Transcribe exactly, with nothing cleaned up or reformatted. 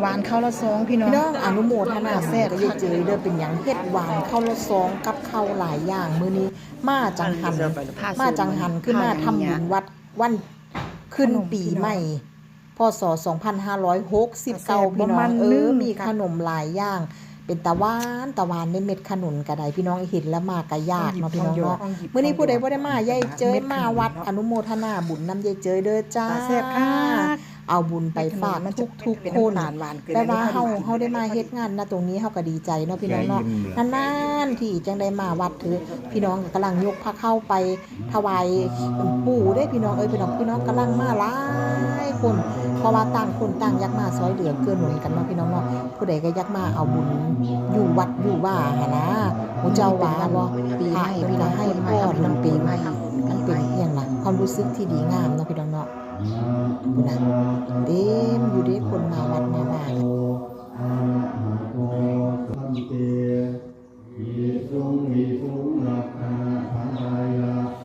หวานข้าวละซองพี่น้อง พี่น้องอนุโมทนาบุญกับยายเจยเด้อ เป็นหยังเฮ็ดหวานข้าวละซองกับข้าวหลายอย่างมื้อนี้ มาจังหัน มาจังหันคือมาทำบุญวัดวันขึ้นปีใหม่ พ.ศ. สองพันห้าร้อยหกสิบเก้า พี่น้องเออ มีขนมหลายอย่าง เป็นตะหวานตะหวานในเม็ดขนุนก็ได้ พี่น้องเห็นแล้วมากะอยากเนาะพี่น้องเนาะ มื้อนี้ผู้ใดบ่ได้มายายเจยมาวัด อนุโมทนาบุญนำยายเจยเด้อจ้า แซ่บค่ะ เอาบุญไปฝากทุกทุกๆคนแต่ว่าเฮาเฮาได้มาเฮ็ดงานนะตรงนี้เฮาก็ดีใจเนาะพี่น้องเนาะ นานๆที่จังได้มาวัดเถอะ พี่น้องกำลังยกพระเข้าไปถวายปู่ได้อพี่น้องเอ้ย พี่น้องพี่น้องกำลังมาหลายคน เพราะว่าต่างคนต่างอยากมาซอยเหลือเกื้อหนุนกันเนาะพี่น้องเนาะ ผู้ใดก็อยากมาเอาบุญอยู่วัดอยู่ว่าหั่นนะ หมู่เจ้าว่าบ่ ปีใหม่ พระเพิ่นก็ให้พร มันเป็น มันเป็นอีหยังล่ะ ความรู้สึกที่ดีงามเนาะพี่น้องเนาะ พุ้นนะ เต็มอยู่เด้ คนมาวัดมาว่ากัน Arahato samte visuṃ visuṃ lakkhaṇaṃ